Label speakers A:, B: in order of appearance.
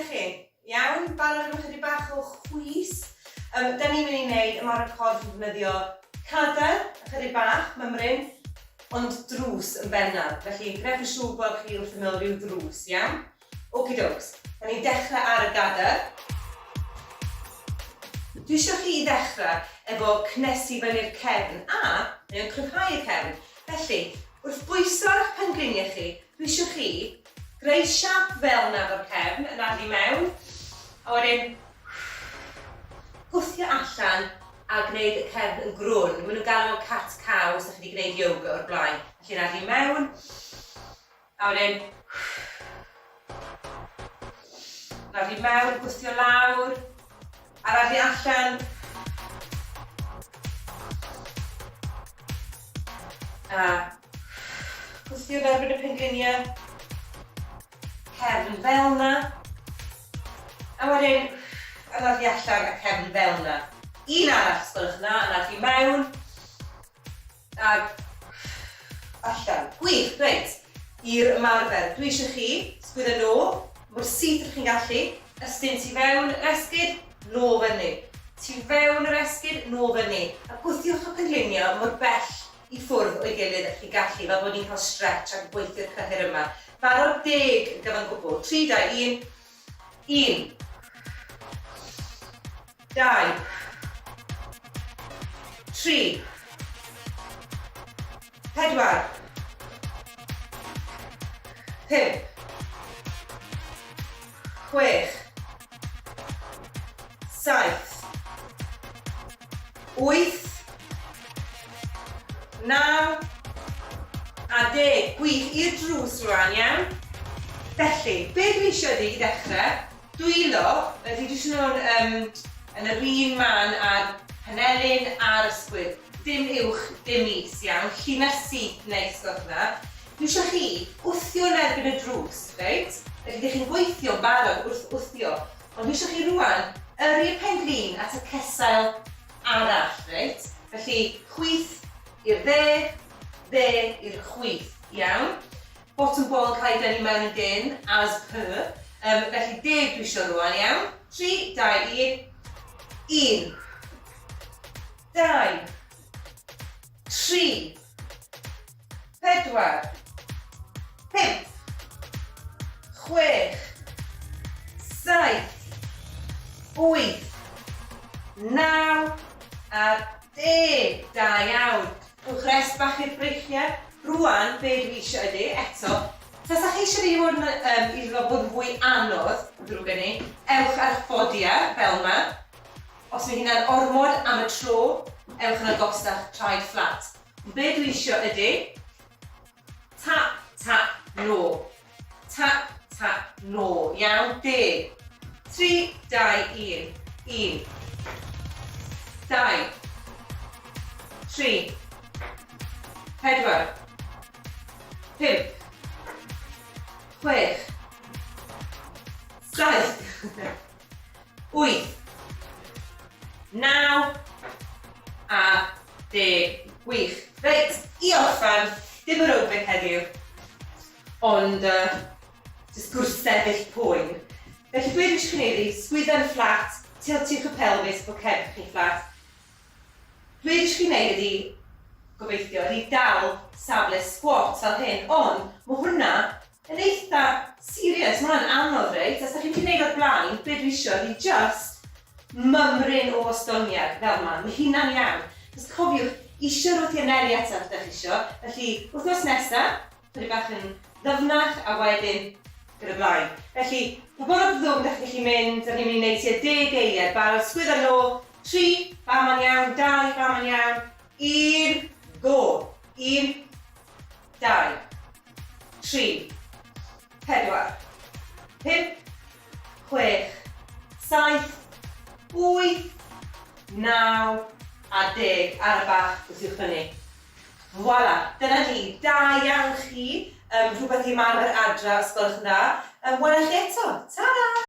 A: ydych chi? Iawn? Barod am ychydig bach o chwys? Um, da ni'n mynd i wneud ymarfer corff yn defnyddio cadair, ychydig bach, mymryn, ond drws yn bennaf. Felly, gwnewch yn siŵr bod chi wrth ymyl rhyw ddrws, iawn? Okie dokes. Da ni'n dechrau ar y gadair. Dwi eisiau chi i ddechrau efo cnesu fyny'r cefn a mae o'n cryfhau y cefn. Felly, wrth bwyso ar eich pengliniau chi, dwi eisiau chi greu siap fel 'na efo'r cefn, anadlu mewn, a wedyn gwthio allan a gwneud y cefn yn grwn. Maen nhw'n galw fo cat cow os ydych chi wedi gwneud yoga o'r blaen. Felly anadlu mewn, A wedyn... Anadlu mewn, gwthio lawr. Anadlu allan. A gwthio yn erbyn y pengliniau. Cefn fel 'na. A wedyn anadlu allan a cefn fel 'na. Un arall, os gwelwch yn dda, anadlu mewn. Ag allan. Gwych, reit. I'r ymarfer. Dwi eisiau chi sgwyddo nôl, mor syth ydych chi'n gallu. Ystyn tu fewn yr esgid, nôl fyny. Tu fewn yr esgid, nôl fyny. A gwthiwch y pengliniau mor bell i ffwrdd o'i gilydd ych chi'n gallu, fel bod ni'n cael stretch ac yn gweithio'r cyhyr yma. Barod deg yn gyfan gwbl. 3, 2, 1. 1. 2, 3, 4, 5, 6, 7, 8, 9 a 10. Gwych, i'r drws rwan, iawn? Felly, be dwi eisiau ydy i ddechrau, Dwylo, felly dwi eisiau nhw'n yym yn yr un man â'r penelin a'r ysgwydd. Dim uwch, dim is, iawn? Llinell syth neis gwelwch yn dda. Dwi eisiau chi wthio yn erbyn y drws, reit? Felly dych chi'n gweithio'n barod wrth wthio, ond dwi eisiau chi rŵan yrru'r pen-glin at y cesail arall, reit? Felly chwith i'r dde, dde i'r chwith, iawn? Bottom ball yn cael ei dynnu mewn yn dynn, as per. Um, felly deg dwi isio rwan, iawn? 3, 2, 1. 1, 2, 3, 4, 5, 6, 7, 8, 9 a 10. Da iawn. Rhowch rest bach i'r breichiau. Rwan, be dwi isio ydi, eto, tasa chi eisiau fi fod yn, um, iddo fo bod yn fwy anodd, ddrwg gen i, ewch ar eich bodiau, fel yma. Os mae hynna'n ormod am y tro, ewch yn agosach, traed fflat. Ond be dwi isio ydi, Tap, tap, nôl. Tap, tap, nôl. Iawn, deg. 3, 2, 1. 1. 2. 3. 4. 5. 6. 7. 8. 9. A deg. Gwych. Reit, i orffen, dim aerobic heddiw, ond uh, jyst gwrthsefyll poen. Felly be dwi eisiau chi wneud yw sgwyddo'n fflat, tiltiwch y pelfis bod cefn chi'n fflat. Be dwi eisiau chi wneud ydy, gobeithio, ydy dal safle squat fel hyn, ond mae hwnna yn eitha serious, mae hwnna'n anodd reit, os da chi'n mynd i wneud o'r blaen, be dwi eisiau ydy just mymryn o ostyngiad fel 'ma. Mae hynna'n iawn. Jyst cofiwch, isio rwth i anelu ato os dach isio. Felly, wythnos nesa, chydig bach yn ddyfnach a wedyn gyda blaen. Felly, pa bynnag ddwfn dach chi'n gallu mynd, da ni'n mynd i wneud tua deg eiliad. Barod, sgwyddo nôl, 3, fama'n iawn, 2, fama'n iawn, 1, go! 1, 2, 3, 4, 5, 6, 7, 8, 9 a 10 ar y bach wrth i'w chynnu. Voila! Dyna ni. Da iawn chi. Um, rhywbeth i ymarfer adra os gwelwch yn dda. Um, wela chi eto. Ta-ra!